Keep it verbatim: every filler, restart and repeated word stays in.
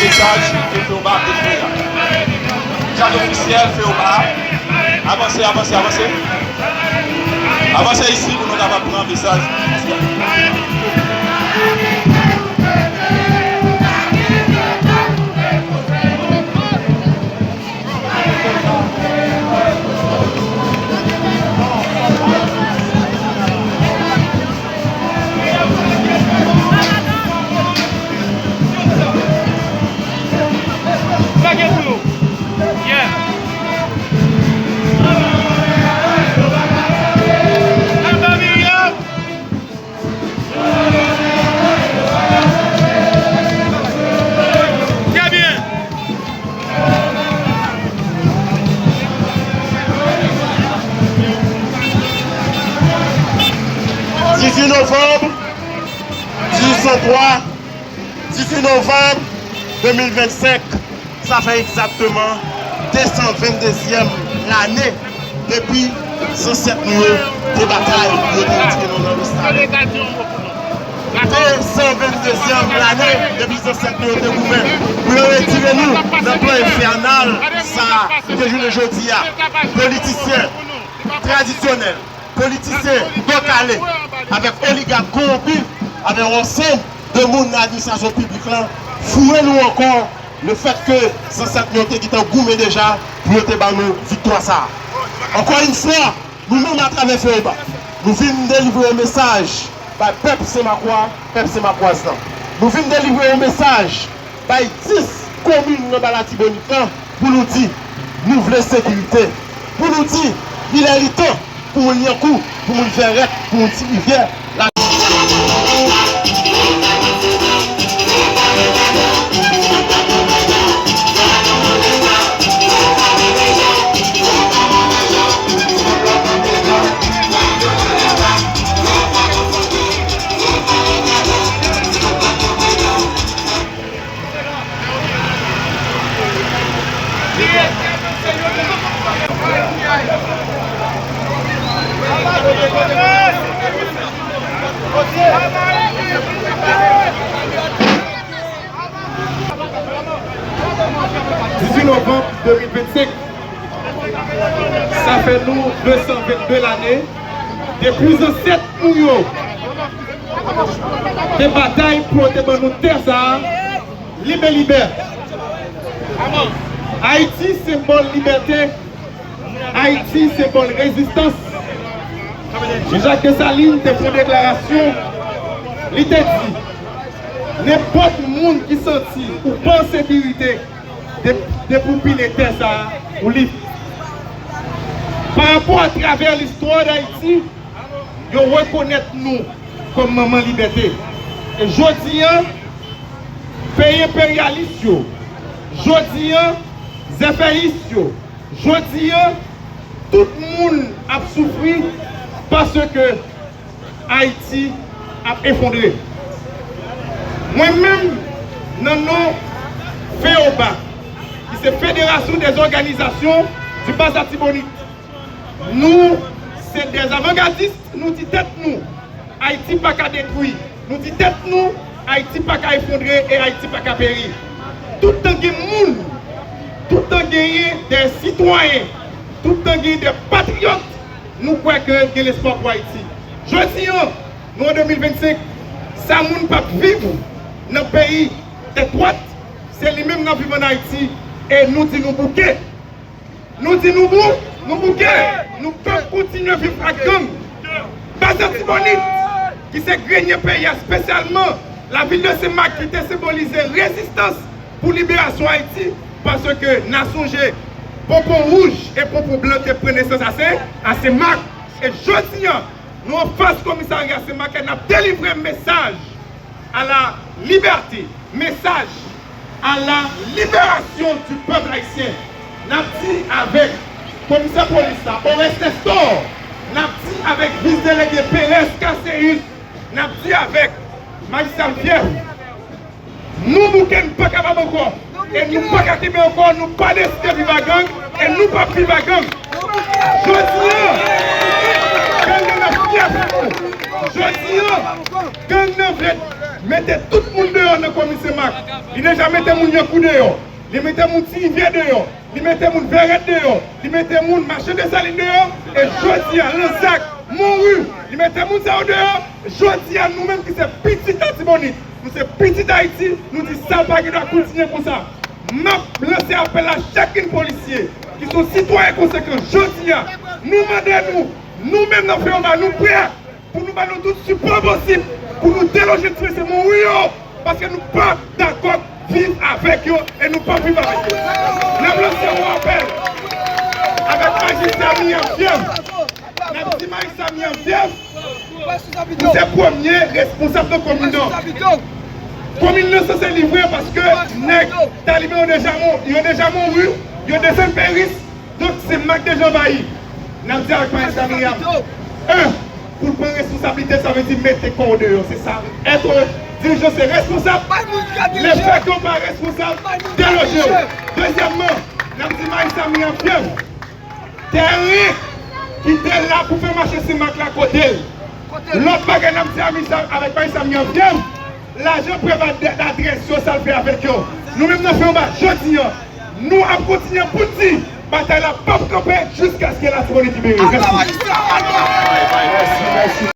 Mesaj ke Feoba ap deklare a. Kad ofisyèl Feoba a. Avanse, avanse, avanse. Avanse isi pou nou kapab pran mesaj. Trè byen. Dizuit novanm, dizuit san twa, dizuit novanm de mil vennsenk, sa fè egzakteman de san venndezyèm lane depi zansèt nou yo te batay pou yo te retire nou nan esklav. De san venndezyèm lane depi zansèt nou yo te goumen pou yo retire nou nan plan enfènal sa a ki te jounen jodi a. Politisyen tradisyonèl, politisyen bò kale, avèk oligak kowonpi, avèk yon ansanm de moun nan administrasyon piblik lan, foure nou ankò lefètke zansèt nou yo te gentan goumen deja pou yo te ban nou viktwa sa a. Ankò yon fwa, nou menm atravè Feoba, nou vin delivre yon mesaj bay pèp Senmakwa, pèp senmakwaz lan. Nou vin delivre yon mesaj bay dis komin nan ba Latibonit lan pou nou di, nou vle sekirite, pou nou di, li lè li tan pou moun Lyankou, pou moun Vèrèt, pou moun Ti Rivyè, la Dizuit novanm de mil vennsenk, sa fè nou de san vennde lane depi zansèt nou yo te batay pou yo te ban nou tè sa a, libelibè. Ayiti, senbòl libète. Ayiti, senbòl rezistans. Jean-Jacques Dessalines te fè yon deklarasyon, li te di, nenpòt moun ki santi ou pa an sekirite, de-, depi w pile tè sa a, ou lib. Pa rapò atravè listwa d Ayiti, yo rekonèt nou kòm manman libète. E jodi a, peyi enperyalis yo, jodi a, zèfèyis yo, jodi a, tout moun ap soufri paske Ayiti ap efondre. Mwen menm, nan non Feoba, ki se Fédération des Organisations du Bas Artibonite, nou se dè avangadis, nou di tèt nou, Ayiti pa ka detwi. Nou di tèt nou, Ayiti pa ka efondre e Ayiti pa ka peri. Toutan gen moun, toutan genyen dè sitwayen, toutan genyen dè patriyòt, nou kwè ke gen lespwa pou Ayiti. Jodi a, nou an de mil vennsenk, sa moun p ap viv nan peyi tèt dwat, se li menm n ap viv ann Ayiti, e nou di nou bouke. Nou di nou bou-, nou bouke, nou p ap kontinye viv ak gang. Baz Latibonit, ki se grenye peyi a, espesyalman lavil de Senmak ki te senbolize rezistans pou liberasyon Ayiti, paske n a sonje ponpon wouj e ponpon blan te pran nesans a Sen-, a Senmak. E jodi a, nou anfas komisarya Senmak e n ap delivre mesaj à la liberté, message à la libération du peuple haïtien. N ap di avèk komisè polis la, Oreste Nestor, n ap di avèk vis delege Perez Caceus, n ap di avèk majistra Fièv, nou bouke, n pa kapab ankò. E nou pa ka kenbe ankò, nou pa deside viv a gang, e nou p ap viv a gang. Jodi a, gang nan nan fyèf nou. Jodi a, gang nan vle mete tout moun deyò nan komin Senmak. Li deja mete moun Yankou deyò. Li mete moun Ti Rivyè deyò. Li mete moun Vèrèt deyò. Li mete moun Mache Desalin deyò. E jodi a, Lanzak, Monri, li mete moun sa yo deyò. Jodi a, nou menm ki se pitit Latibonit, nou se pitit Ayiti, nou di sa pa gen dwa kontinye konsa. M ap lanse apèl a chak grenn polisye ki se yon sitwayen konsekan jodi a. Nou mande nou, nou menm nan Feyoma, nou prè pou nou ba nou tout sipò posib pou nou deloje ti mesye Monri yo, paske nou pa dakò viv avèk yo e nou p ap viv avèk yo. N ap lanse yon apèl avèk majistra Myriam Fièv. N ap di majistra Myriam Fièv, ou se premye responsab nan komin nan. Komin nan sanse livre paske nèg Taliban yo deja mou-, yo deja mouri, yo desann Peris. Donk, Senmak deja anvayi. N ap di avèk majistra Myriam, en, pou l pran responsablite, sa vle di mete kò w deyò. Se sa. Èske dirijan se responsab? Lefètke w pa responsab, deloje w. Dezyèmman, n ap di majistra Myriam Fièv, teren ki te la pou fè mache Senmak la, kote l? Lòt bagay n ap di a Misa-, avèk majistra Myriam Fièv, lajan Preval de-, adrès yo, sa l fè avèk yo? Nou menm nan Feyoma jodi a, nou ap kontinye pou n di batay la p ap kanpe jiskaske Latibonit libere. Mèsi.